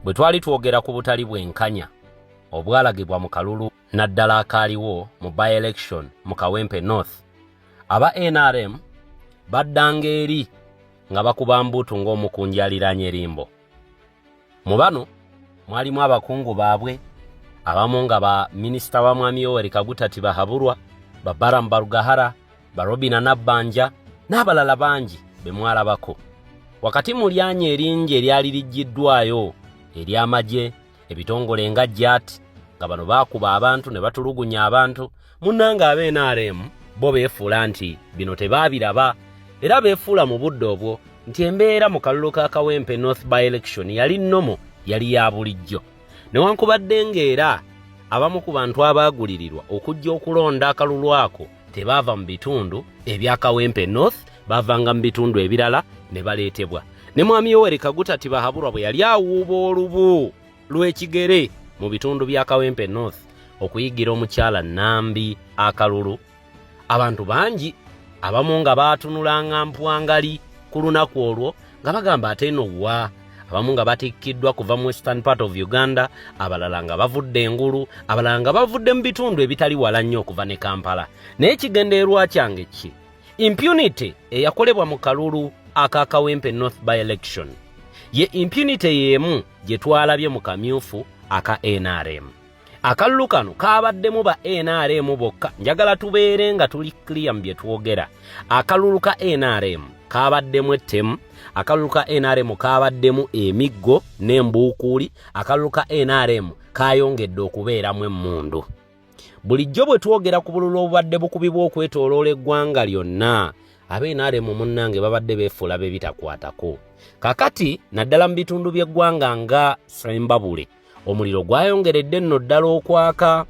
Bwe twali twogera ku butali bwenkanya obwalagibwa mu kalulu naddala akaaliwo mu by-election mu Kawempe North, aba NRM baddanga eri nga bakuba mbuutu ng'omukunja aliraanye erimbo. Mu bano mwalimu abakungu baabwe abamu nga ba minisita wa Mwami Yoweri Kaguta Tibahaburwa, ba Balaam Barugahara, ba Robina Nabbanja n'abalala bangi be mwalabako. Wakati mu lyanyi eringi eryali liggyiddwayo ery'amagye, ebitongole nga JAT, nga bano baakuba abantu ne batulugunya abantu, munnange aba NRM bo beefuula nti bino tebaabiraba era beefuula mu budde obwo nti embeera mu kalulu ka Kawempe North by-election yali nnomo, yali ya bulijjo. Newankubadde ng'era abamu ku bantu abaagulirirwa okujja okulonda akalulu ako tebaava mu bitundu ebya Kawempe North, baavanga mu bitundu ebirala ne baleetebwa. Ne Mwami Yoweri Kaguta Tibahaburwa bwe yali awuuba olubu lw'ekigere mu bitundu bya Kawempe North okuyigira omukyala Nambi akalulu, abantu bangi abamu nga baatunulanga mpwangali ku lunaku olwo nga bagamba ate eno wa, abamu nga batikkiddwa kuva mu western part of Uganda, abalala nga bavudde engulu, abalala nga bavudde mu bitundu ebitali wala nnyo okuva ne Kampala. Naye ekigendererwa kyange ki? Impunity eyakolebwa mu kalulu aka Kawempe North by-election ye impunity y'emu gye twalabye mu kamyufu aka NRM. Akalulu kano kaabaddemu ba NRM bokka. Njagala tubeere nga tuli clear mu bye twogera. Akalulu ka NRM kaabaddemu ettemu, akalulu ka NRM kaabaddemu emiggo n'embuukuuli, akalulu ka NRM kaayongedde okubeeramu emmundu. Bulijjo bwe twogera ku bululu obubadde bukubibwa okwetooloola eggwanga lyonna, aba NRM munnange babadde beefuula be bitakwatako. Kakati naddala mu bitundu by'eggwanga nga Sembabule, omuliro gwayongeredde nno ddala okwaka.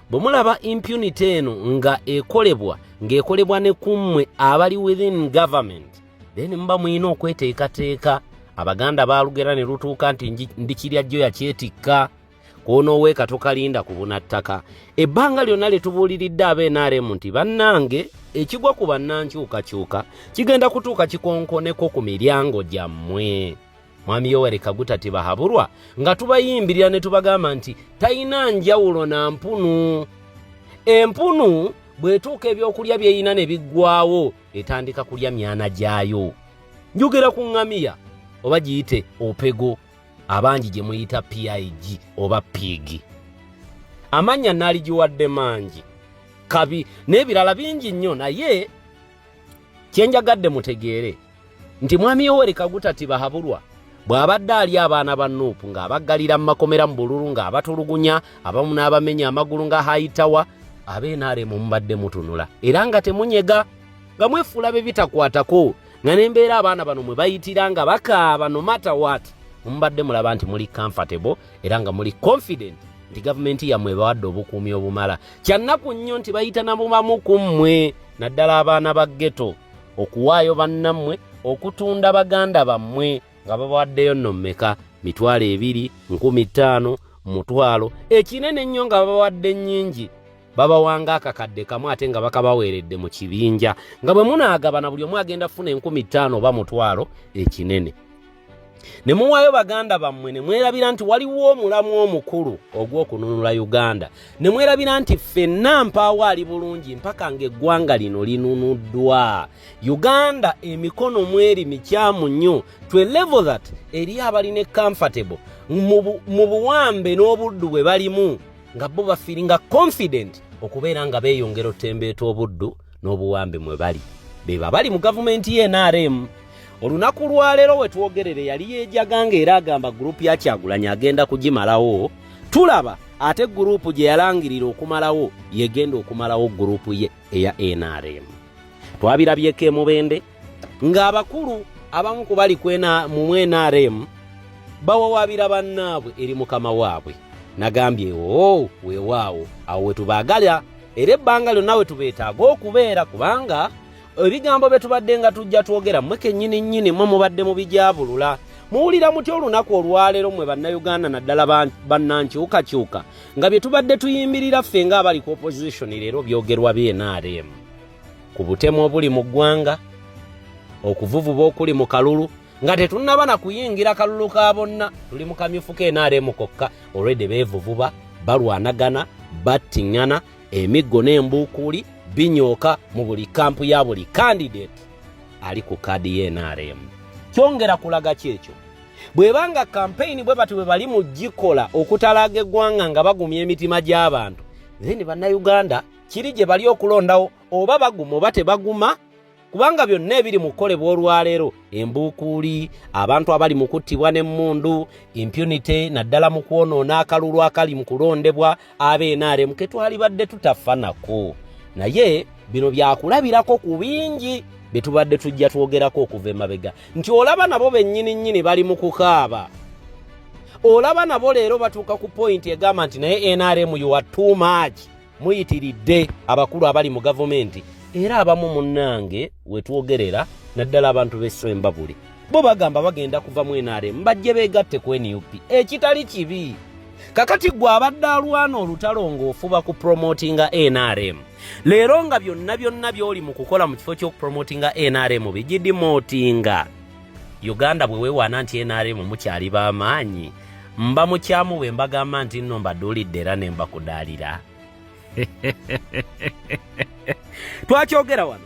Bwe mulaba impunity eno nga ekolebwa, ng'ekolebwa ne ku mmwe abali within government, then muba mulina okweteekateeka. Abaganda baalugera ne lutuuka nti ndikirya jjo yakyetikka, kw'onooweeka tokalinda kubuna ttaka. Ebbanga lyonna lye tubuuliridde aba NRM nti bannange ekigwa ku bannankyukakyuka kigenda kutuuka kikonkoneko ku miryango gyammwe. Mwami Yoweri Kaguta Tibahaburwa nga tubayimbirira ne tubagamba nti talina njawulo na mpunu. Empunu bw'etuuka ebyokulya by'erina ne biggwawo etandika kulya myana gyayo. Njogera ku ŋŋamiya oba giyite opego, abangi gye muyita PIG oba pig. Amannya naaligiwadde mangi kabi n'ebirala bingi nnyo, naye kye njagadde mutegeere nti Mwami Yoweri Kaguta Tibahaburwa bw'abadde ali abaana ba Nuupu ng'abaggalira mu makomera mu bululu, ng'abatulugunya abamu n'abamenya amagulu nga hayitawa, ab'NRM mubadde mutunula era nga temunyega, nga mwefuula be bitakwatako, nga n'embeera abaana bano mwe bayitira nga bakaaba, no matter what mubadde mulaba nti muli comfortable era nga muli confident nti gavumenti yammwe ebawadde obukuumi obumala. Kyannaku nnyo nti bayita nabubamu ku mmwe, naddala abaana ba ghetto, okuwaayo bannammwe, okutunda baganda bammwe nga babawaddeyo nno mmeka, 20,000, 5,000, 1,000, ekinene ennyo nga babawadde nnyingi babawanga 1,000, ate nga bakabaweeredde mu kibinja, nga bwe munaagabana buli omu agenda kufuna 5,000 oba 1,000 ekinene. Ne muwaayo baganda bammwe, ne mwerabira nti waliwo omulamu omukulu ogw'okununula Uganda, ne mwerabira nti ffenna mpaawo ali bulungi mpaka ng'eggwanga lino linunuddwa. Uganda emikono mweri mikyamu nnyo to a level that eri abalina comfortable mu buwambe n'obuddu bwe balimu, nga bo bafeelinga confident okubeera nga beeyongera otembeeta obuddu n'obuwambe mwe bali, beba bali mu gavumenti ye NRM. Olunaku lwaleero we twogerere yali yeejaganga era agamba gurupu ya Kyagulanyi agenda kugimalawo. Tulaba ate gurupu gye yalangirira okumalawo yegenda okumalawo gurupu ye eya NRM. Twabirabyeko emubende ng'abakulu abamu ku bali mu NRM bawawaabira bannaabwe eri mukama waabwe. Nagambye oo weewaawo, awo we tubaagala era ebbanga lyonna we tubeetaaga okubeera, kubanga ebigambo bye tubadde nga tujja twogera mmwe kennyini nnyini mmwe mubadde mubijabulula. Muwulira mutya olunaku olwaleero mmwe Bannayuganda, naddala bannankyukakyuka, nga bye tubadde tuyimbirira ffe ng'abali ku opposition leero byogerwa BNRM ku butemu obuli mu ggwanga, okuvuvuba okuli mu kalulu? Nga tetunnaba na kuyingira kalulu ka bonna, tuli mu kamyufu ka NRM kokka. Olwedde beevuvuba, balwanagana, battiŋŋana, emiggo n'embuukuuli binyooka mu buli kampu ya buli candidate ali ku kaadi ya NRM. Kyongera kulaga ki ekyo? Bw'eba nga kampeyini bwe bati bwe bali mu gikola okutalaaga eggwanga nga bagumya emitima gy'abantu, then Bannayuganda kiri gye bali okulondawo oba baguma oba tebaguma, kubanga byonna ebiri mu kukolebwa olwaleero, embuukuuli, abantu abali mu kuttibwa n'emmundu, impunity, naddala mu kwonoona akalulu akali mu kulondebwa ab'NRM ke twalibadde tutafa nako. Naye bino byakulabirako ku bingi bye tubadde tujja twogerako okuva emabega nti olaba nabo bennyini nnyini bali mu kukaaba. Olaba nabo leero batuuka ku point egamba nti naye NRM, you are too much, muyitiridde. Abakulu abali mu gavumenti era abamu munnange wetwogerera, naddala abantu b'Essembabule, bo bagamba bagenda kuva mu NRM bajje beegatte ku NUP, ekitali kibi. Kakati gwe abadde alwana olutalo ng'ofuba ku promotinga NRM, leero nga byonna byonna by'oli mu kukola mu kifo ky'okupromotinga NRM bigidemotinga Uganda, bwe weewaana nti NRM mukyali b'amaanyi, mba mukyamu bwe mbagamba nti nno mbaduulidde era ne mbakudaalira. Twakyogera wano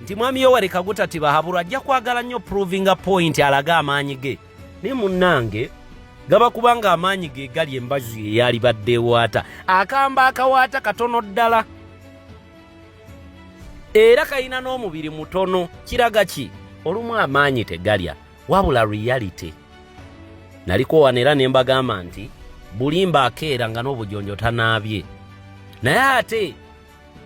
nti Mwami Yoweri Kaguta Tibuhaburwa ajja kwagala nnyo provinga point, alage amaanyi ge. Naye munnange, gaba kubanga amaanyi ge gali embazi eyalibadde ewaata akamba akawaata katono ddala, era kalina n'omubiri mutono. Kiraga ki? Olumu amaanyi tegalya, wabula reality. Naliko wano era ne mbagamba nti bulimba akeera nga n'obujonjo tanaabye, naye ate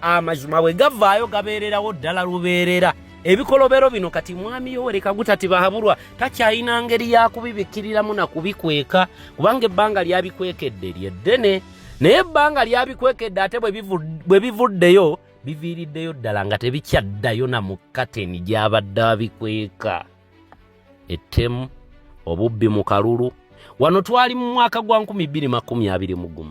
amazima bwe gavaayo gabeererawo ddala lubeerera. Ebikolobero bino kati Mwami Yoweri Kaguta Tibuhaburwa takyalina ngeri yakubibikkiriramu na kubikweka, kubanga ebbanga lyabikwekedde lyeddene. Naye ebbanga lyabikwekedde, ate bwe bivuddeyo biviiriddeyo ddala nga tebikyaddayo na mu kateni gy'abadde abikweka. Ettemu, obubbi mu kalulu, wano twali mu mwaka gwa 2021,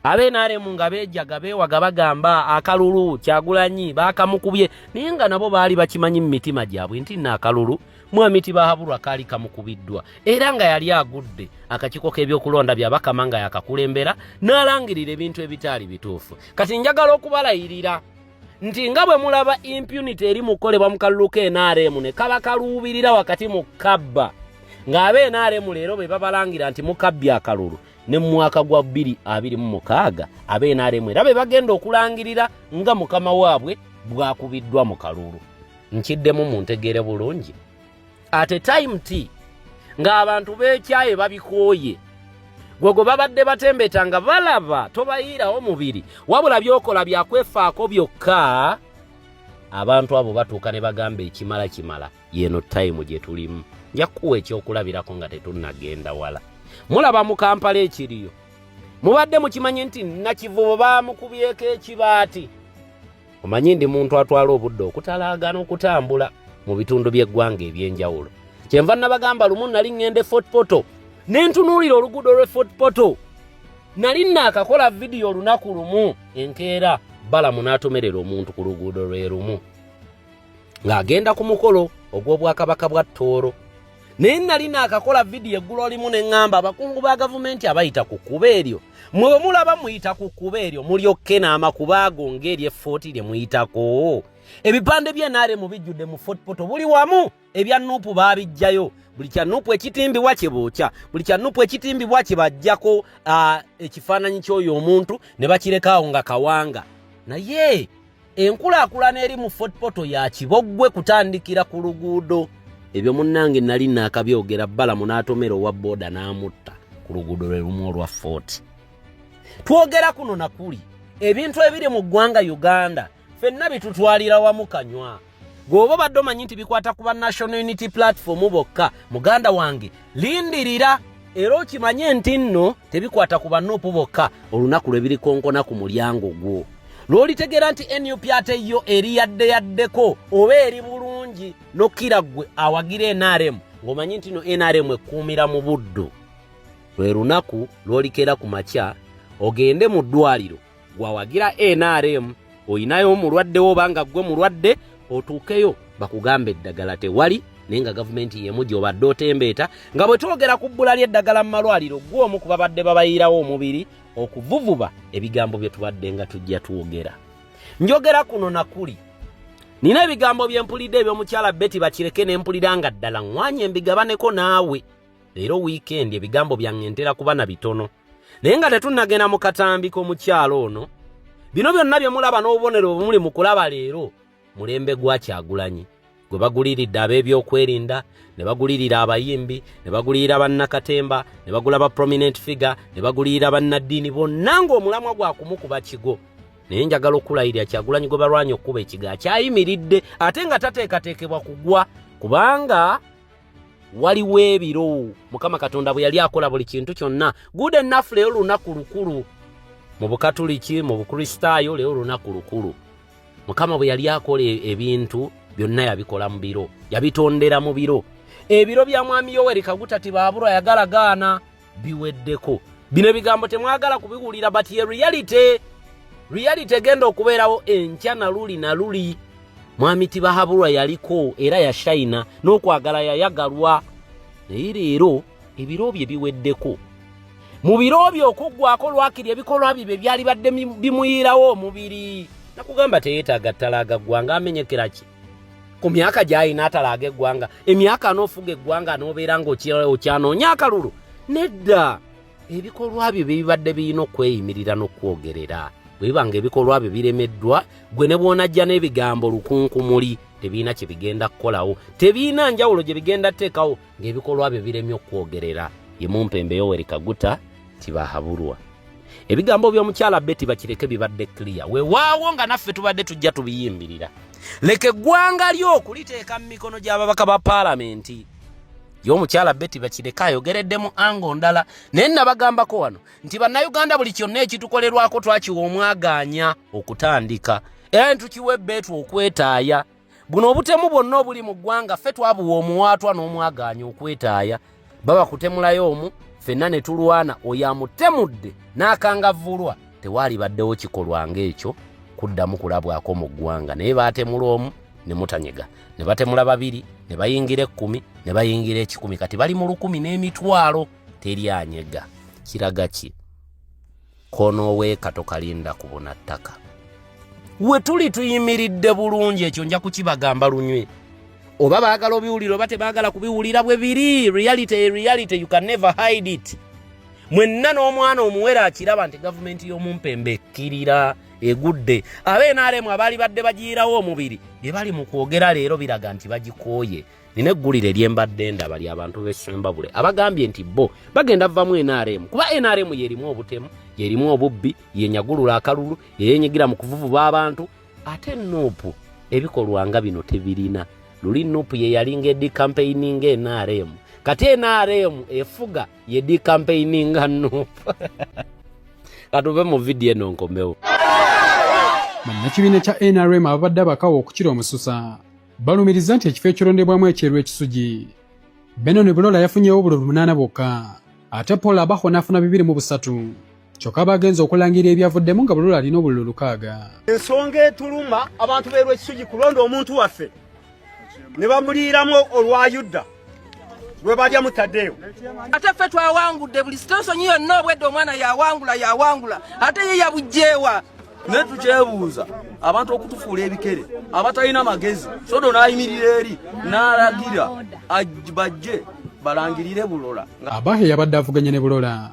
ab'NRM nga beejaga, beewaga, bagamba akalulu Kyagulanyi baakamukubye, naye nga nabo baali bakimanyi mu mitima gyabwe nti nno akalulu Mwami Tibuhaburwa kaali kamukubiddwa, era nga yali agudde akakiiko k'ebyokulonda Byabakama nga yakakulembera n'alangirira ebintu ebitaali bituufu. Kati njagala okubalayirira nti nga bwe mulaba impunity eri mu kukolebwa mu kalulu ka NRM ne kaba kaluubirira wakati mu kabba, ng'abe NRM leero be babalangira nti mukabbye akalulu, ne mu mwaka gwa 2026 abe NRM era be bagenda okulangirira nga mukama waabwe bwakubiddwa mu kalulu. Nkiddemu muntegeere bulungi. Ate time t ng'abantu beekyaye, babikooye, gwe gwe babadde batembeta nga balaba tobayiirawo mubiri, wabula byokola byakwefaako byokka. Abantu abo batuuka ne bagamba ekimala kimala. Yeno time gye tulimu. Nja kukuwa ekyokulabirako nga tetunnagenda wala. Mulaba mu Kampala ekiriyo, mubadde mukimanyi nti Nakivubo baamukubyeko ekibaati? Omanyi ndi muntu atwala obudde okutalaaga n'okutambula mu bitundu by'eggwanga ebyenjawulo. Kyenva nabagamba lumu nali ŋŋenda e Fort Portal ne ntunuulira oluguudo lw'e Fort Portal. Nali naakakola vidiyo olunaku lumu, enkeera balamu n'atomerera omuntu ku luguudo lwe lumu ng'agenda ku mukolo ogw'obwakabaka bwa Tooro. Naye nali naakakola vidiyo eggulo limu ne ŋŋamba abakungu ba gavumenti abayita ku kkubo eryo, mwe bwe mulaba muyita ku kkubo eryo, mulyokke n'amakubo ago ng'ery'e Fort lye muyitako. Ebipande by'NRM bijjudde mu Fort Portal buli wamu. Ebya NUP baabijjayo. Buli kya NUP ekitimbibwa kye bookya, buli kya NUP ekitimbibwa kye bajjako ekifaananyi ky'oyo omuntu ne bakirekaawo nga kawanga. Naye enkulaakulana eri mu Fort Portal ya kiboggwe kutandikira ku luguudo. Ebyo munnange nali naakabyogera, balamu n'atomera owa booda n'amutta ku luguudo lwe lumu olwa Fort. Twogera kuno nakuli ebintu ebiri mu ggwanga Uganda ffenna bitutwalira wamu kanywa. Gweoba obadde omanyi nti bikwata ku ba National Unity Platform bokka, muganda wange lindirira era okimanye nti nno tebikwata ku ba NUP bokka. Olunaku lwe birikonkona ku mulyango gwo lw'olitegeera nti NUP ate yo eri yadde yaddeko oba eri bulungi nokkira ggwe awagira NRM, ng'omanyi nti no NRM ekkuumira mu buddu. Lwe lunaku lw'olikeera ku makya ogende mu ddwaliro, gwawagira NRM oyinayo omulwadde wo, obanga ggwe mulwadde, otuukeyo bakugamba eddagala tewali. Naye nga gavumenti y'emu gy'obadde otembeeta nga bwe twogera ku bbula ly'eddagala mu malwaliro, gwe omu ku babadde babayiirawo omubiri okuvuvuba ebigambo bye tubadde nga tujja twogera. Njogera kuno nakuli nina ebigambo bye mpulidde eby'omukyala Betty Bakireke ne mpulira nga ddala ŋŋwanye mbigabaneko naawe. Leero wiikendi ebigambo byange ntera kuba na bitono, naye nga tetunnagenda mu katambi k'omukyala ono, bino byonna bye mulaba n'obubonero bwe muli mu kulaba leero mulembe gwa Kyagulanyi gwe baguliridde ab'ebyokwerinda, ne bagulirira abayimbi, ne bagulirira bannakatemba, ne bagula ba prominent figure, ne bagulirira bannaddiini bonna ng'omulamwa gwa kumukuba kigo. Naye njagala okulayirira Kyagulanyi gwe balwanye okukuba ekigo akyayimiridde, ate nga tateekateekebwa kugwa, kubanga waliwo ebiro Mukama Katonda bwe yali akola buli kintu kyonna. Good enough, leero lunaku lukulu mu Bukatuliki, mu Bukristaayo, leero lunaku lukulu. Mukama bwe yali akola ebintu byonna yabikola mu biro, yabitondera mu biro. Ebiro bya Mwami Yoweri Kaguta Tibaabulwa yagala gaana biweddeko. Bino ebigambo temwagala kubiwulira, but ye reality, reality egenda okubeerawo enkya na luli na luli. Mwami Tibahabulwa yaliko era yashayina n'okwagala yayagalwa, naye leero ebiro bye biweddeko. Mu biro bye okuggwako lwakiri ebikolwa bye bye byali badde bimuyiirawo omubiri. Nakugamba teyeetaaga ttalaaga ggwanga, amenyekera ki ku myaka gy'alina atalaaga eggwanga? Emyaka anoofuga eggwanga n'obeera ng'okyanoonya akalulu? Nedda, ebikolwa byo bye bibadde birina okweyimirira n'okwogerera. Bwe biba nga ebikolwa byo biremeddwa, gwe ne bw'onajja n'ebigambo lukunkumuli tebirina kye bigenda kukolawo, tebirina njawulo gye bigenda kuteekawo ng'ebikolwa byo biremye okwogerera. Ye Mumpembe Yoweri Kaguta Tibahabulwa. Ebigambo by'omukyala Betty Bakireke bibadde clear, weewaawo nga naffe tubadde tujja tubiyimbirira. Leka eggwanga lyo okuliteeka mu mikono gy'ababaka ba paalamenti. Ye omukyala Betty Bakireke ayogeredde mu ango ndala, naye nabagambako wano nti Bannayuganda buli kyonna ekitukolerwako twakiwa omwagaanya okutandika, era ne tukiwa ebbeetu okwetaaya. Buno obutemu bwonna obuli mu ggwanga ffe twabuwa omuwaatwa n'omwagaanya okwetaaya. Baba kutemulayo omu, ffenna ne tulwana, oyo amutemudde n'akangavvulwa, tewaalibaddewo kikolwa ng'ekyo kuddamu kulabwako mu ggwanga. Naye baatemula omu ne mutanyega, ne batemula babiri, ne bayingira 10, ne bayingira 100, kati bali mu 1000 n'emitwalo, teri anyega. Kiraga ki? Konooweeka tokalinda kubuna ttaka. We tuli tuyimiridde bulungi, ekyo nja kukibagamba lunywe, oba baagala obiwulira oba tebaagala kubiwulira, bwe biri. Reality, reality, you can never hide it. Mwenna n'omwana omuwere akiraba nti gavumenti y'omumpembe ekkirira egudde. Ab'NRM abaali badde bagiyirawo omubiri, bye bali mu kwogera leero biraga nti bagikooye. Nina eggulire eryembadde ndaba ly'abantu b'Essembabule abagambye nti bo bagenda vvamu NRM, kuba NRM yerimu obutemu, yerimu obubbi, yenyagulula akalulu, yeyenyigira mu kuvuvuba abantu, ate NUP ebikolwa nga bino tebirina. Luli NUP ye yalinga edicampaigninga NRM, kati NRM efuga ye dicampaigninga NUP. Katuve mu vidiyo eno nkomewo. Bannakibiina kya NRM ababadde abakawo okukira omususa balumiriza nti ekifo ekirondebwamu eky'Erwekisugi, Benon Bulola yafunyewo obululu 8 bwokka, ate Paul Abaho n'afuna 23, kyokka bagenze okulangirira ebyavuddemu nga Bulola alina obululu 6. Ensonga etuluma abantu b'Erwekisugi kulonda omuntu waffe ne bamuliiramu olwa Yuda lwe balya mutaddeewo. Ate ffe twawangudde buli sitensonyi yonna, obwedde omwana yawangula yawangula, ate ye yabugjeewa. Naye tukyebuuza abantu okutufuula ebikere abatalina magezi. Sodo n'ayimirira eri n'alagira bajje balangirire Bulola. Abahe yabadde avuganya ne Bulola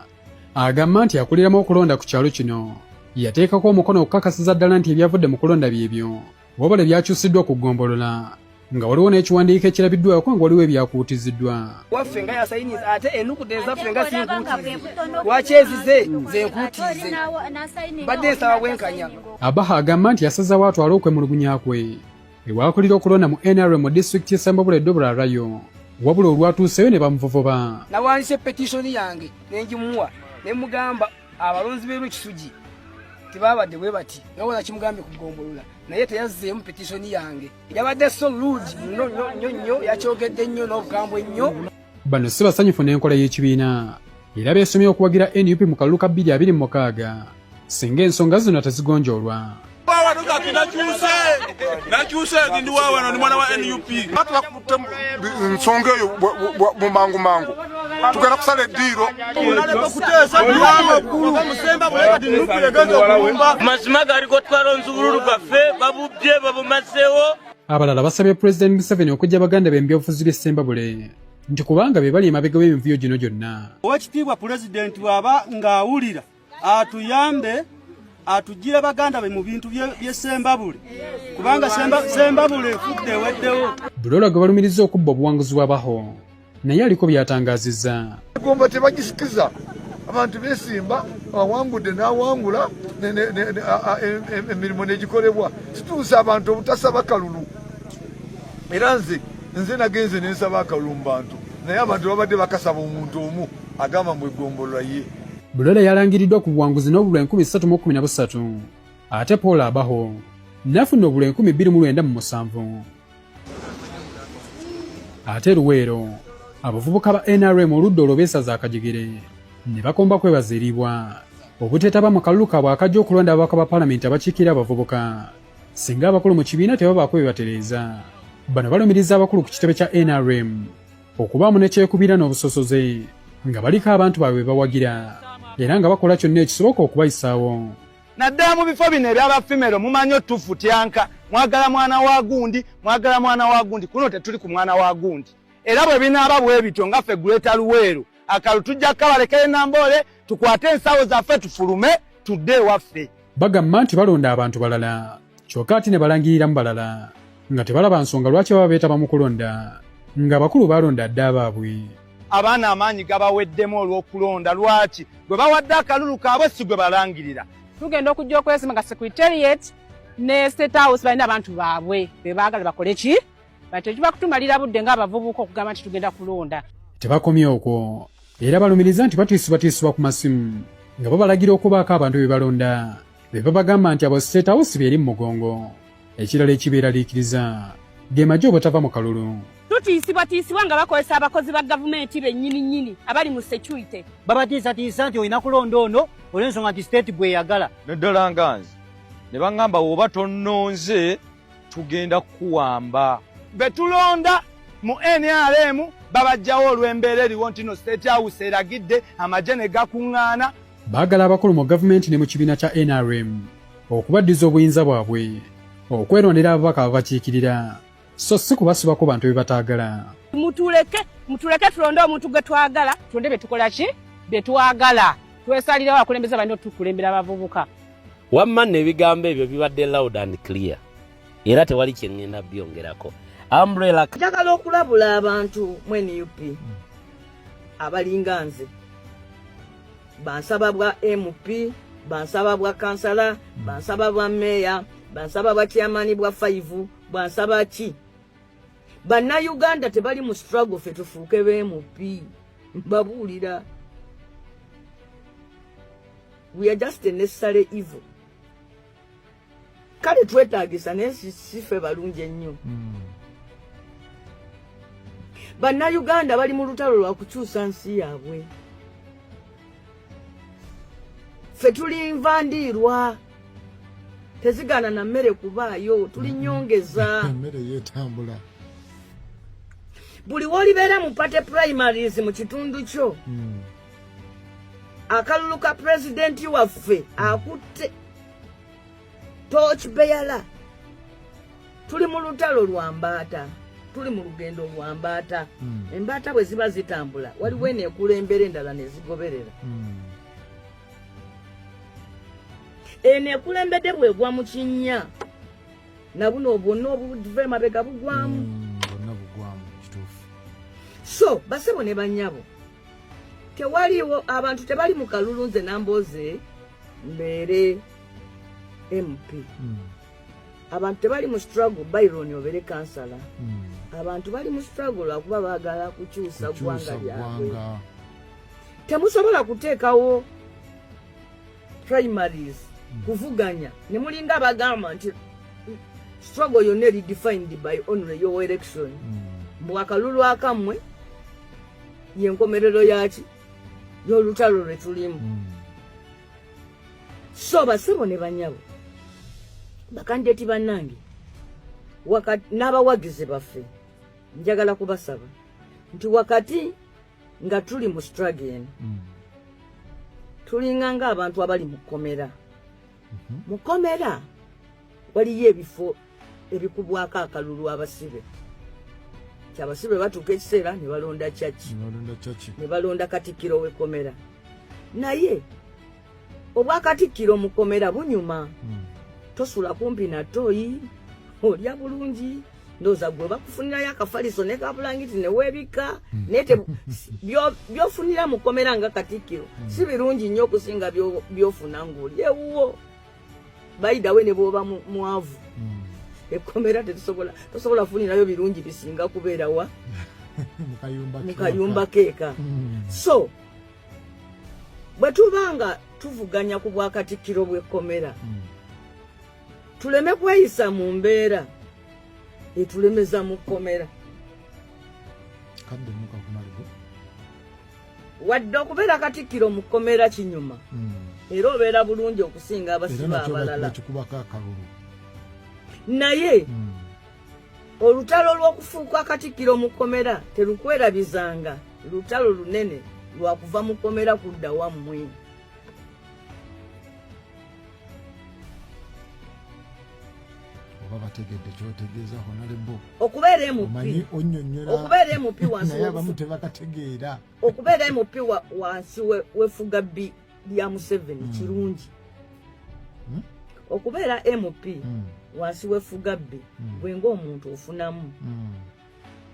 agamba nti akuliramu okulonda ku kyalo kino yateekako omukono okukakasiza ddala nti ebyavudde mu kulonda byebyo, wabula byakyusiddwa ku ggombolola nga waliwo n'ekiwandiiko ekirabiddwako nga waliwo ebyakuutiziddwa. Waffe nga yasayiniza, ate enukuta ezaffe nga sinkuutize, lwaki ezize zenkuutize? Mbadde nsaba bwenkanya. Abaha agamba nti yasazeewo atwale okwemulugunya kwe ewakulira okulonda mu NRM mu disitulikiti y'Essembabule Dobra Rayo, wabula olwatuuseyo ne bamuvovoba. Nawandise petishoni yange ne ngimuwa ne mugamba abalonzi b'e Lwekisugi tebabadde bwe bati nga wona kimugambye ku ggombolola, naye teyazzeemu petishoni yange. Yabadde so rude nnyo nnyo nnyo, yakyogedde nnyo n'obukambwe nnyo. Bano si basanyufu n'enkola y'ekibiina era beesomye okuwagira NUP mu kalulu ka 2026 singa ensonga zino tezigonjoolwa. Kati nakyuse nakyuse ndi wa wano, ndi mwana wa NUP. Bakutte nsonga eyo mu mangu mangu, tugenda kusala eddiiro. Mazima galiko twalonze obululu bwaffe, babubbye, babumazeewo. Abalala basabye Pulezidenti Museveni okuggya baganda be mu byobufuzi by'e Ssembabule nti kubanga be bali emabega w'emivuyo gino gyonna. Owekitiibwa Pulezidenti bw'aba ng'awulira, atuyambe atugire baganda be mu bintu by'e Ssembabule, kubanga Sembabule efudde, eweddewo. Bulola gwe balumiriza okubba obuwanguzi bw'abaho naye aliko by'atangaazizza. Gomba tebagisikiza abantu besimba, awangudde n'awangula, emirimu negikolebwa. Kituusa abantu obutasaba kalulu. Era nze nagenze nensaba akalulu mu bantu, naye abantu babadde bakasaba omuntu omu agamba mbu egombolola ye. Bulola yalangiriddwa ku buwanguzi n'obululu 313, ate Paul Abaho n'afuna obululu 2,097. Ate Luweero, abavubuka ba NRM oludda olwo beesaza akajegere ne bakomba kwebaza eriibwa obuteetaba mu kalulu kaabwe akajja okulonda ababaka ba paalamenti abakiikirira abavubuka singa abakulu mu kibiina tebabaako bye batereeza. Bano balumiriza abakulu ku kitebe kya NRM okubaamu ne kyekubira n'obusosoze nga baliko abantu baabwe be bawagira era nga bakola kyonna ekisoboka okubayisaawo. Naddala mu bifo bino ebyabafimero, mumanyi otufutyanka, mwagala mwana wa gundi, mwagala mwana wa gundi. Kuno tetuli ku mwana wa gundi, era bwe binaaba bwe bityo, nga ffe Greater Luweero akalu tujja kukabalekere Namboole, tukwate ensawo zaffe tufulume tudde ewaffe. Bagamba nti balonda abantu balala kyokka ate ne balangiriramu balala nga tebalaba nsonga lwaki baba beetaba mu kulonda ng'abakulu balonda dda abaabwe. Abaana amaanyi gabaweddemu olw'okulonda. Lwaki gwe bawadde akalulu kaabwe si gwe balangirira? Tugenda okujja okwesima nga secretariat ne State House balina abantu baabwe be baagala bakole ki, bati tekiba kutumalira budde ng'abavubuka okugamba nti tugenda kulonda. Tebakomye okwo, era balumiriza nti batiisibwatiisibwa ku masimu nga babalagira okubaako abantu be balonda be babagamba nti abo State House beeri mu mugongo. Ekirala ekibeeraliikiriza ge magye obutava mu kalulu. Tutiisibwatiisibwa nga bakozesa abakozi ba gavumenti bennyini nnyini abali mu security. Babatiisatiisa nti olina kulonda ono olw'ensonga nti state gweyagala. Naddala nga nze ne baŋŋamba, woba tonnonze tugenda kukuwamba. Be tulonda mu NRM babajjawo olw'embeera eriwo nti no State House eragidde amagye ne gakuŋŋaana. Baagala abakulu mu gavumenti ne mu kibiina kya NRM okubaddiza obuyinza bwabwe okwerondera ababaka ababakiikirira, so si kubasibako bantu be bataagala. Mutuleke, mutuleke tulonde omuntu gwe twagala. Tulonde be tukola ki, be twagala, twesalirawo abakulembeze balina otukulembera abavubuka. Wamma nno ebigambo ebyo bibadde loud and clear, era tewali kye ŋŋenda byongerako. Umbrella. Njagala okulabula abantu mu NUP abalinga nze, bansaba bwa MP, bansaba bwa kansala, bansaba bwa meeya, bansaba bwa chairman bwa 5, bansaba ki. Bannayuganda tebali mu struggle ffe tufuuke ba MP. Mbabuulira, we are just a necessary evil. Kale twetagisa, naye si ffe balungi ennyo. Bannayuganda bali mu lutalo lwa kukyusa nsi yaabwe. Ffe tuli nva ndiirwa, tezigaana na mmere kubaayo, tuli nyongeza. Emmere yeetambula. Buli wolibeera mu party primaries mu kitundu kyo, akalulu ka pulezidenti waffe akutte torch bearer. Tuli mu lutalo lwa mbaata, tuli mu lugendo lwa mbaata. Embaata bwe ziba zitambula, waliwo eno ekulembera, endala ne zigoberera. Eno ekulembedde bwegwa mu kinnya, nabuno bwonna obuva emabega bugwamu. Bwonna bugwamu, kituufu. So basebo ne bannyabo, tewaliwo abantu tebali mu kalulu nze Nambooze mbeere MP. Abantu tebali mu struggle Byron obeere kansala. Abantu bali mu struggle lwakuba baagala kukyusa ggwanga lyabwe. Ggwanga. Temusobola kuteekawo primaries kuvuganya ne mulinga abagamba nti struggle yonna eri defined by only your election, mbu akalulu akammwe yenkomerero yaki y'olutalo lwe tulimu. So basebo ne banyabo, Bakandideti bannange n'abawagizi baffe, njagala kubasaba nti wakati nga tuli mu struggle eno, tulinga ng'abantu abali mu kkomera. Mu kkomera waliyo ebifo ebikubwako akalulu abasibe, ti abasibe batuuka ekiseera ne balonda kyaki, ne balonda katikkiro w'ekkomera. Naye obwakatikkiro mu kkomera bunyuma. Tosula kumpi na toyi, olya bulungi, ndowooza gwe bakufunirayo akafaliso ne kabulangiti ne weebikka, naye by'ofunira mu kkomera nga katikkiro si birungi nnyo okusinga by'ofuna ng'oli ewuwo. Bayidawe ne bw'oba mwavu, ekkomera tetusobola, tosobola kufunirayo birungi bisinga kubeera wa mu kayumba keeka. So bwe tuba nga tuvuganya ku bwakatikkiro bw'ekkomera, tuleme kweyisa mu mbeera etulemeza mu kkomera. Kadde mukakunaligo. Wadde okubeera katikkiro mu kkomera kinyuma, era obeera bulungi okusinga era abasibe nakyo abalala, bakikubako akalulu. Naye olutalo lw'okufuuka katikkiro mu kkomera terukwerabizanga lutalo lunene lwakuva mu kkomera kudda wammwe. Oba bategedde kyotegeeza, honorable? Okubeera MP, omanyi onnyonnyola, okubeera MP wansi naye abamu tebakategeera. Okubeera MP wansi wefuga bbi lya Museveni kirungi. Okubeera MP wansi wefuga bbi, gwe ng'omuntu ofunamu,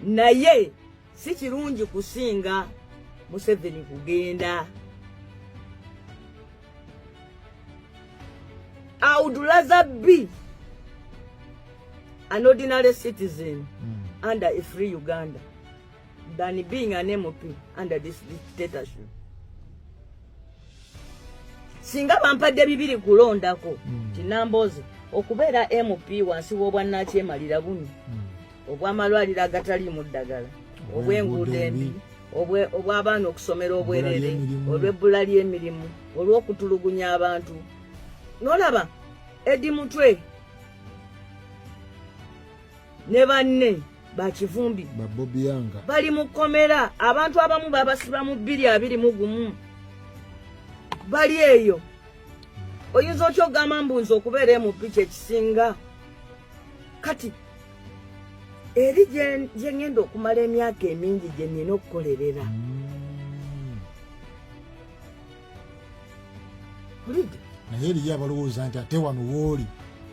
naye si kirungi kusinga Museveni kugenda. I would rather be an ordinary citizen under a free Uganda than being an MP under this dictatorship. Singa bampadde bibiri kulondako, tinambozi okubeera MP wansi w'obwannakyemalira buno obw'amalwaliro agataliimu ddagala, obw'enguudo embi, obw'abaana okusomera obwerere, ly'emirimu. Olw'ebbula ly'emirimu, olw'okutulugunya abantu. Nolaba Eddie Mutwe ne banne bakivumbi, ba Bobi Yanga, bali mu kkomera. Abantu abamu babasiba mu 2021, bali eyo. Oyinza otya ogamba mbu nze okubeera MP kyekisinga? Kati eri gye ngenda okumala emyaka emingi gye nina okukolerera. Hulidde? Naye eriyo abalowooza nti ate wano wooli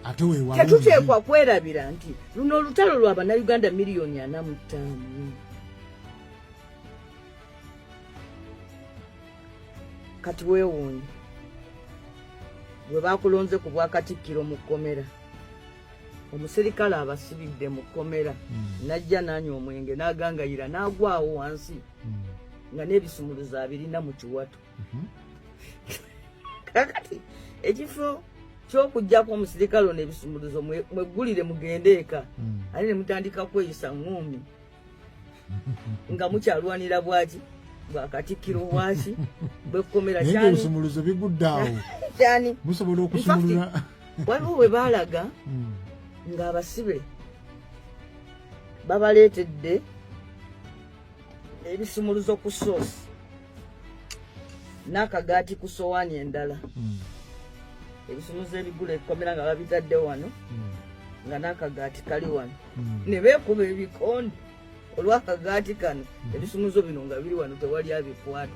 ate wewalungi. Tetuteekwa kwerabira nti luno olutalo lwa Bannayuganda miliyoni 45. Kati weewuunye bwe bakulonze ku bwakatikkiro mu kkomera, omuserikale abasibidde mu kkomera najja n'anywa omwenge n'agangayira n'agwawo wansi nga n'ebisumuluzo abirina mu kiwato. Kakati ekifo ky'okuggyako omusirikale ono ebisumuluzo, mweggulire mugende eka, ate ne mutandika kweyisa ŋŋuumi nga mukyalwanira bwaki bwakatikkiro bwaki bwekkomera. Naye nga Kyani? ebisumuluzo bigudde awo. Kyani? Musobola okusumulula. Waliwo we baalaga ng'abasibe babaleetedde ebisumuluzo ku soosi n'akagaati ku sowaani endala, ebisumuluzo ebigula ekkomera nga babitadde wano, nga n'akagaati kali wano, ne beekuba ebikonde olw'akagaati kano. Ebisumuluzo bino nga biri wano, tewali abikwata.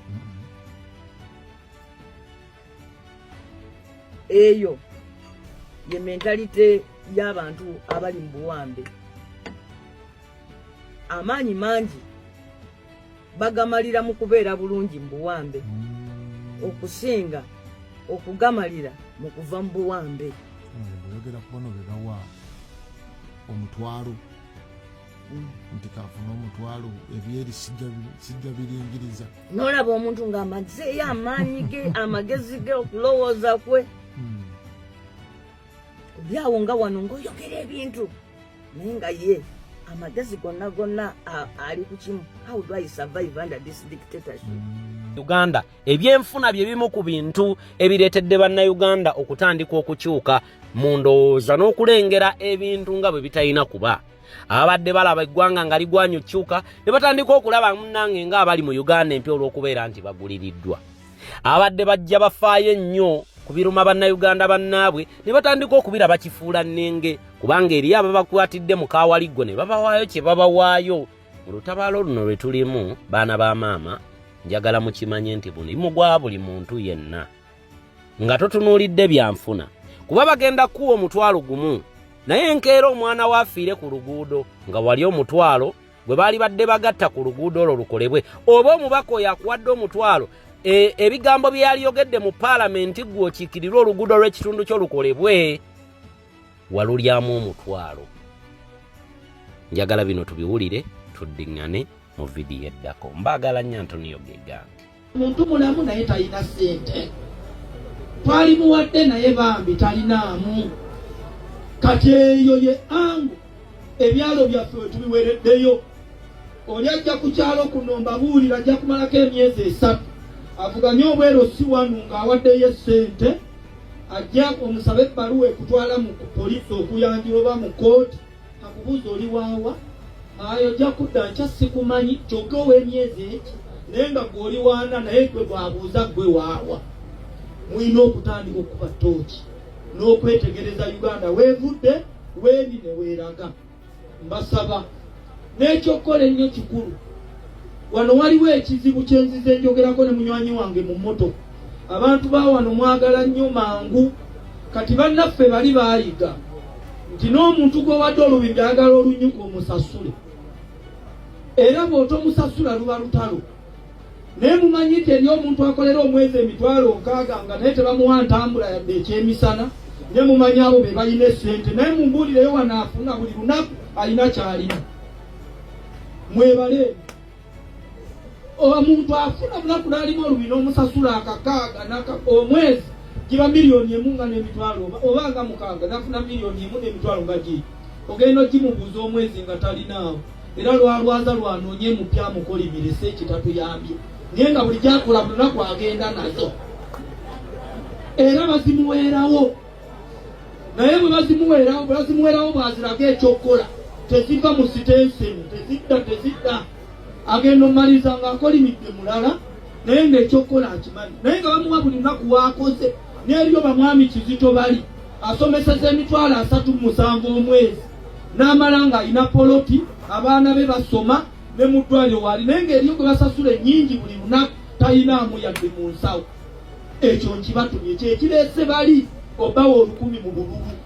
Eyo ye mentality y'abantu abali mu buwambe. Amaanyi mangi bagamalira mu kubeera bulungi mu buwambe okusinga okugamalira mu kuva mu buwambe. Bweyogera ku bano be bawa omutwalo nti kafuna omutwalo, ebyeri sijja biringiriza. Nolaba omuntu ng'amazeeyo amaanyi ge, amagezi ge, okulowooza kwe byawo nga wano ng'oyogera ebintu, naye nga ye amagezi gonna gonna ali ku kimu: how do I survive under this dictatorship? Uganda ebyenfuna bye bimu ku bintu ebireetedde bannayuganda okutandika okukyuka mu ndowooza n'okulengera ebintu nga bwe bitalina kuba. Ababadde balaba eggwanga nga ligwanya okukyuka ne batandika okulaba munnange ng'abali mu Uganda empya olw'okubeera nti baguliriddwa. Abadde bajja bafaayo ennyo ku biruma bannayuganda bannaabwe ne batandika okubiraba kifuula nnenge, kubanga eriyo ababakwatidde mu kaawaliggo ne babawaayo kye babawaayo. Mu lutabaalo luno lwe tulimu, baana ba maama, njagala mukimanye nti mulimu gwa buli muntu yenna nga totunuulidde byanfuna, kuba bagenda kuwa omutwalo gumu naye enkeera omwana we afiire ku luguudo nga wali omutwalo gwe baali badde bagatta ku luguudo olwo lukolebwe, oba omubaka oyo akuwadde omutwalo ebigambo bye yaliyogedde mu paalamenti ggwe okiikirirwe oluguudo lw'ekitundu kyo lukolebwe, walulyamu omutwalo. Njagala bino tubiwulire, tuddiŋŋane mu vidiyo eddako. Mbaagala nnyo. Antonio Gegange. Muntu mulamu naye talina ssente, twalimuwadde naye bambi talinaamu. Kati eyo ye angu ebyalo byaffe we tubiwereddeyo. Oli ajja ku kyalo kuno, mbabuulira, ajja kumalako emyezi 3 avuganye obwero si wanu ng'awaddeyo essente, ajja omusabe ebbaluwa ekutwala mu poliisi okuyanjula oba mu kkooti, akubuuza oli waawa, ayo ojja kudda nkya sikumanyi, kyokka ow'emyezi eki naye nga gwe oli waana, naye gwe bw'abuuza gwe waawa. Mulina okutandika okukuba ttooki n'okwetegereza Uganda weevudde, weeri ne weeraga. Mbasaba n'ekyokukola ennyo kikulu. Wano waliwo ekizibu kye nzize njogerako ne munywanyi wange mu mmotoka. Abantu ba wano mwagala nnyo mangu. Kati bannaffe bali baayiga nti n'omuntu gw'owadde olubimbi ayagala olunyuka omusasule, era bw'otomusasula luba lutalo. Naye mumanyi nti eri omuntu akolera omwezi 60,000 nga naye tebamuwa ntambula yadde ekyemisana, ne mumanyi abo be balina essente. Naye mumbuulireyo wano afuna buli lunaku alina ky'alina, mwebale. Omuntu afuna lunaku n'alima olubi n'omusasula akakaaga omwezi giba 1 million nga n'emitwalo oba nga 6, nafuna 1 million n'emitwalo nga giri, ogenda ogimubuuza omwezi nga talinaawo, era lwalwaza lwanoonye mupya amukolimire si ekitatuyambye, naye nga buli gyakola buli lunaku agenda nazo era bazimuweerawo. Naye bwe bazimuweerawo, bwe bazimuweerawo, bw'aziraga ekyokukola teziva mu sitenseni, tezidda, tezidda. Agenda omumaliriza ng'akolimidde mulala, naye ng'ekyokukola akimanyi, naye nga bamuwa buli lunaku waakoze. N'eriyo bamwami Kizito bali asomeseza 37,000 omwezi n'amala ng'alina poloti, abaana be basoma ne mu ddwaliro waali, naye ng'eriyo gwe basasula ennyingi buli lunaku talinaamu yadde mu nsawo. Ekyo nkibatumye kyekireese bali obawa 1,000 mu bululu,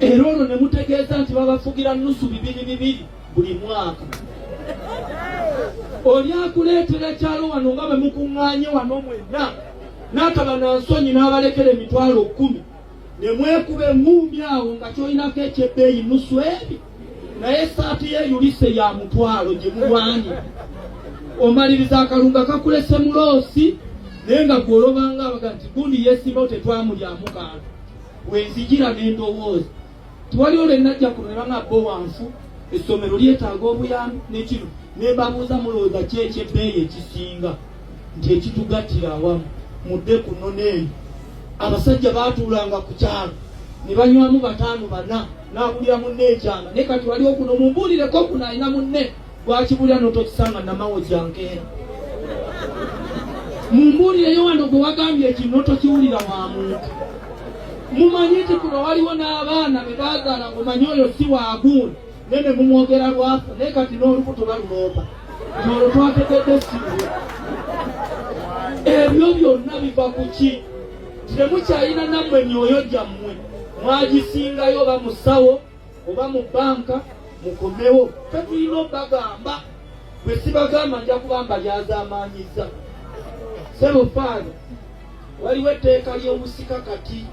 era olwo ne mutegeeza nti babafugira nusu bibiri bibiri buli mwaka. Oli akuleetera kyalo wano nga bwe mukuŋŋaanye wano mwenna, n'ataba na nsonyi n'abalekera 10,000 ne mwekuba eŋŋumbi awo nga kyolinako ekyebbeeyi nusu ebi, naye essaati ye yulise ya mutwalo gye mulwanira. Omaliriza akalunga kakulese muloosi, naye nga gwe olobanga abaga nti gundi yeesimbawo tetwamulyamu kantu. Wenzijira n'endowooza tiwaliwo lwe najja kuno ne banga bo wanfu essomero lyetaaga obuyambi nekino, ne mbabuuza mulowooza ki ekyebbeeyi ekisinga, nti ekitugattira awamu. Mudde ku nnono eyo. Abasajja baatuulanga ku kyalo ne banywamu bataano bana n'abulira munne ekyama, naye kati waliwo kuno mumbuulireko kuno alina munne gwakibulira n'otokisanga namawo gyankeera. Mumbuulireyo wano gwe wagambye ekino tokiwulira wa muntu. Mumanyi nti kuno waliwo n'abaana be bazaala ng'omanyi oyo si waagundi, naye ne mumwogera lwafa, naye kati n'olubuto baluloopa olwo twategedde siwe. Ebyo byonna biva ku ki? Temukyalina nammwe emyoyo gyammwe mwagisingayo oba musawo oba mu banka. Mukomewo, fe tulina obagamba. Bwe sibagamba nja kuba mbalyazaamaanyiza. Sebo faana, waliwo etteeka ly'obusika. Kati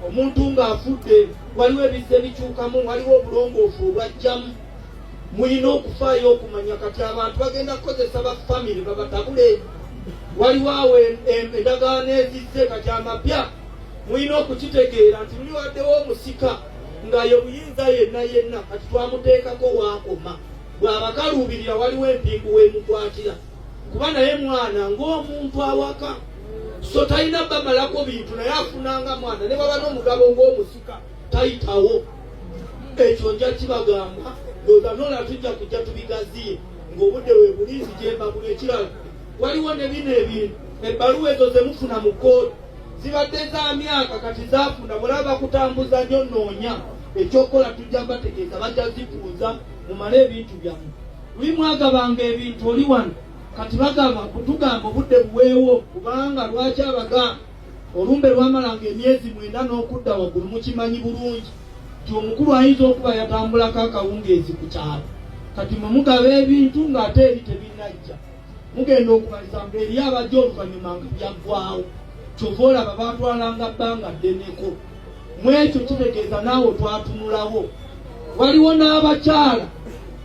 omuntu ng'afudde waliwo ebizze bikyukamu, waliwo obulongoofu obwajjamu, mulina okufaayo okumanya. Kati abantu bagenda kukozesa ba famire babatabule. Waliwo awo endagaano ezizze kati amapya, mulina okukitegeera nti luli waddewo omusika nga ye buyinza yenna yenna, kati twamuteekako waakoma bw'abakaluubirira, waliwo empingu weemukwatira. kuba naye mwana ng'omuntu awaka so talina bamalako bintu naye afunanga mwana ne baba n'omugabo ng'omusika tayitawo ekyo nja kibagamba ndowooza nola tujja kujja tubigaziye ng'obudde webulinzi gyembagula ekirala waliwo ne bino ebintu ebbaluwa ezo zemufuna mu kkooti zibadde za myaka kati zafunda mulaba bakutambuza nnyo noonya ekyokukola tujja bategeeza bajja zifuuza mumale ebintu byammwe luli mwagabanga ebintu oli wano kati bagamba kutugamba obudde buweewo kubanga lwaki abagamba olumbe lwamalanga emyezi mwenda n'okudda waggulu mukimanyi bulungi nti omukulu ayinza okuba yatambulako akawungeezi ku kyalo kati mwe mugaba ebintu ng'ate eri tebinnajja mugenda okubaliza mbu eri abajja oluvannyuma nga byaggwawo kyova olaba batwalanga bbanga ddeneko mu ekyo kitegeeza naawe twatunulawo waliwo n'abakyala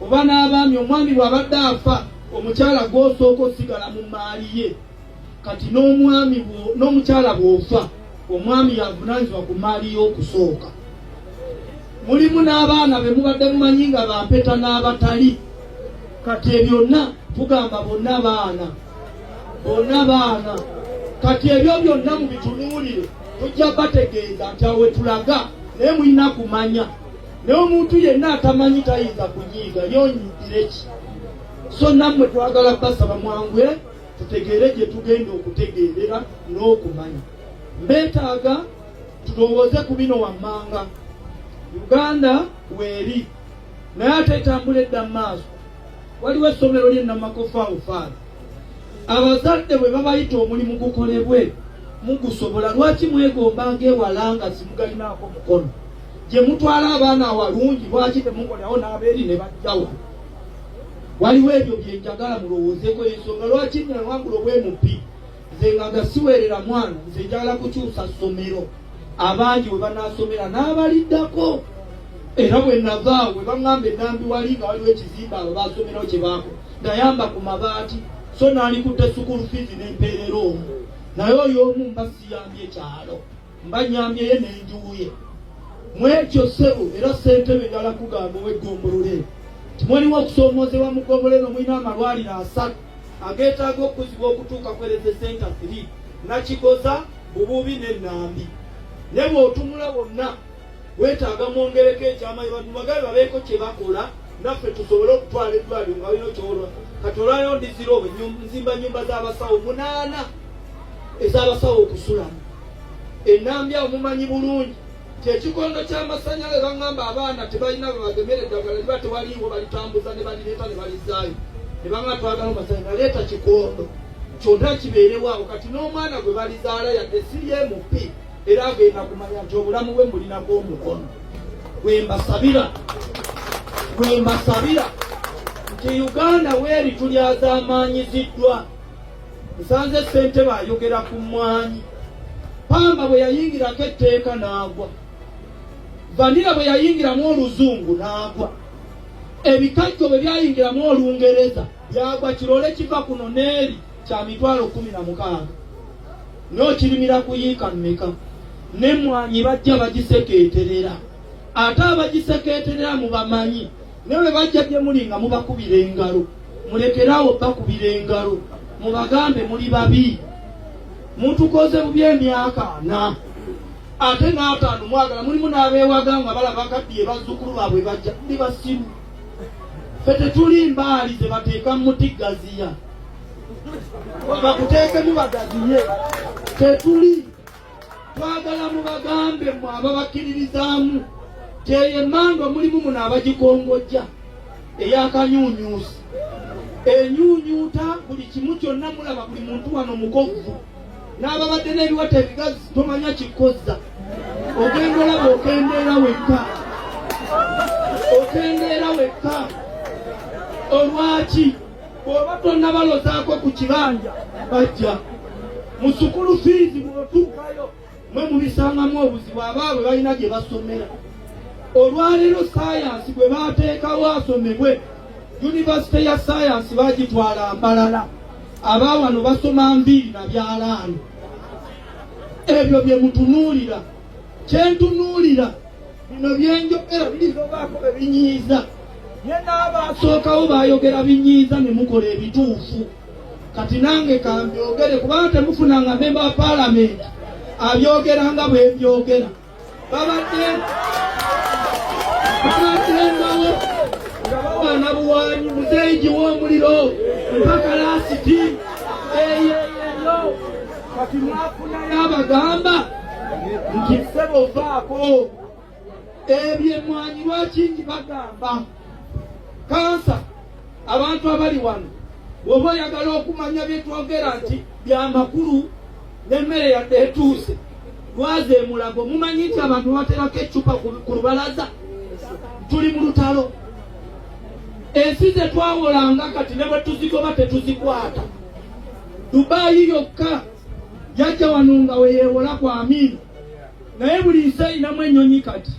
oba n'abaami omwami bw'abadde afa omukyala gw'osooka osigala mu maali ye kati n'omwami n'omukyala bw'ofa omwami yavunanyizibwa ku maali y'okusooka mulimu n'abaana be mubadde mumanyi nga bampeta n'abatali kati ebyonna tugamba bonna baana bonna baana kati ebyo byonna mubitunuulire tujja bategeeza nti awo wetulaga naye mulina kumanya naye omuntu yenna atamanyi tayinza kunyiiga yonyigire ki so nammwe twagala basaba mwanguye tutegeere gye tugenda okutegeerera n'okumanya mbeetaaga tulowooze ku bino wammanga uganda weeri naye ate etambula edda mu maaso waliwo essomero ly'e Namakofu awo faala abazadde bwe babayita omulimu gukolebwe mugusobola lwaki mwegomba ng'ewala nga simugalinaako mukono gye mutwala abaana awalungi lwaki temukolerawo n'abeeri ne bajjawa waliwo ebyo bye njagala mulowoozeeko ensonga lwaki nawangula obwemupi nze nga gasiweerera mwana nze njagala kukyusa ssomero abangi we banaasomera n'abaliddako era bwe navaawo we baŋŋamba enambi wali nga waliwo ekizimbe abo baasomerawo kye baako nayamba ku mabaati so naalikutte sukulu fiizi n'empeerera omu naye oyo omu mba siyambye kyalo mba nyambyeyo n'enjuuye mwekyo ssebo era ssentebe njala kugamba ow'eggombolola eno timwaliwo okusoomoozebwa mu ggombolola eno mulina amalwaliro asatu ageetaaga okukuzibwa okutuuka ku health center 3 Nakigoza, Bububi ne Nambi. Ne bw'otunula wonna weetaaga mwongereko ekyamaanyi bantu bagabe babeeko kye bakola naffe tusobole okutwala eddwaliro nga balina kyolwa kati olwaliro ndizira obwe nzimba nyumba z'abasawo munaana ez'abasawo okusulamu enambi awo mumanyi bulungi nti ekikondo ky'amasanyalaze baŋŋamba abaana tebalina babagemera eddagala liba tewaliiwo balitambuza ne balireeta ne balizaayo ne baŋŋamba twagala omasanyalaze naleeta kikondo kyonna kibeerewo awo kati n'omwana gwe balizaala yadde siri mp era agenda kumanya nti obulamu bwe mbulinako omukono gwembasabira gwembasabira nti uganda weeri tulyazaamaanyiziddwa nsanze ssentebe ayogera ku mmwanyi pamba bwe yayingirako etteeka n'agwa vanira bwe yayingiramu oluzungu n'agwa ebikajjo bwe byayingiramu olungereza byagwa kirole kiva kuno n'eri kya mitwalo 16 n'okirimira kuyiika mmeka n'emmwanyi bajja bagisekeeterera ate abagisekeeterera mubamanyi naye bwe bajja gye muli nga mubakubira engalo mulekeraawo bakubira engalo mubagambe muli babi mutukoze bubi emyaka ana ate n'ataano mwagala mulimu n'abeewaga nga balaba kaddiye bazzukulu baabwe bajja ndi basiru fe tetuli mbaali ze bateeka mu muti gaziya bakuteekemu bagaziye tetuli twagala mubagambe mwe ababakkiririzaamu kyeyo emmandwa mulimu muno abagikongojja eyakanyuunyuusi enyuunyuuta buli kimu kyonna mulaba buli muntu wano mukovvu n'ababadde n'ebiwata ebigazi tomanya kikozza ogenda olaba okendeera wekka okendeera wekka olwaki bw'oba tonnabalozaako ku kibanja bajja mu sukulu fiizi bw'otuukayo mwe mubisangamu obuzibu abaabwe balina gye basomera olwaleero sayansi gwe baateekawo asomebwe yunivasite ya sayansi bagitwala mbalala abaawano basoma nviiri na byalaani ebyo bye mutunuulira kyentunuulira bino byenjogera biyinza obaako be binyiiza ye n'abaasookawo baayogera binyiiza ne mukola ebituufu. Kati nange kambyogere kubanga temufunanga memba wa paalamenti abyogera nga bwe mbyogera. Babaddengawo nga bawaana buwanyi, muzeeyi giwa omuliro mpaka last, eyeyeyo. Kati mwafunayo abagamba nti ssebo vaako ebyo emwanyi. Lwaki bagamba kansa? Abantu abali wano, bw'oba oyagala okumanya bye twogera nti byamakulu n'emmere yadde etuuse lwaza emulago, mumanyi nti abantu baterako eccupa ku lubalaza. Tuli mu lutalo. Ensi ze twawolanga kati ne bwe tuzigoba tetuzikwata. Dubayi yokka yajja wano nga weyeewola ku Amiini, naye buli nsi erinamu ennyonyi. Kati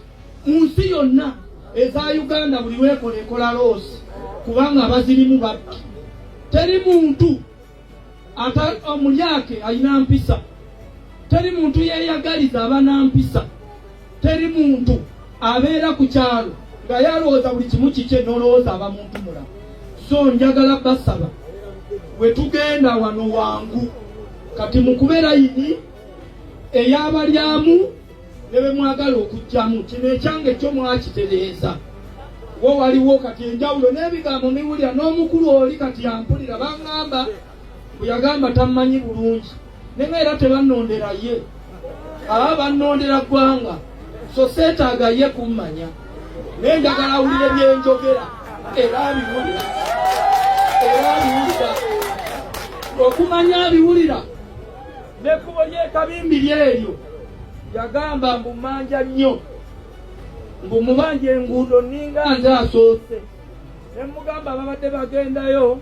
mu nsi yonna eza Uganda buli lwekola ekola loss kubanga abazirimu babbi. Teri muntu ata omulyake alina mpisa, teri muntu yeeyagaliza aba na mpisa, teri muntu abeera ku kyalo nga yalowooza buli kimu kikye n'olowooza aba muntu mulamu. So njagala basaba, bwe tugenda wano wangu kati mukube layini ey'abalyamu ne be mwagala okugyamu. Kino ekyange kyo mwakitereeza wo, waliwo kati enjawulo n'ebigambo miwulira n'omukulu oli kati yampulira. Baŋŋamba bwe yagamba tammanyi bulungi, naye nga era tebannondera ye, aba bannondera ggwanga, so seetaaga ye kummanya, naye njagala awulire byenjogera era abiwulira, era abiwulira okumanya abiwulira. N'ekkubo ly'ekabimbi lyeryo yagamba mbu manja nnyo, mbu mubanja enguudo ninga nze asoose, ne mugamba babadde bagendayo.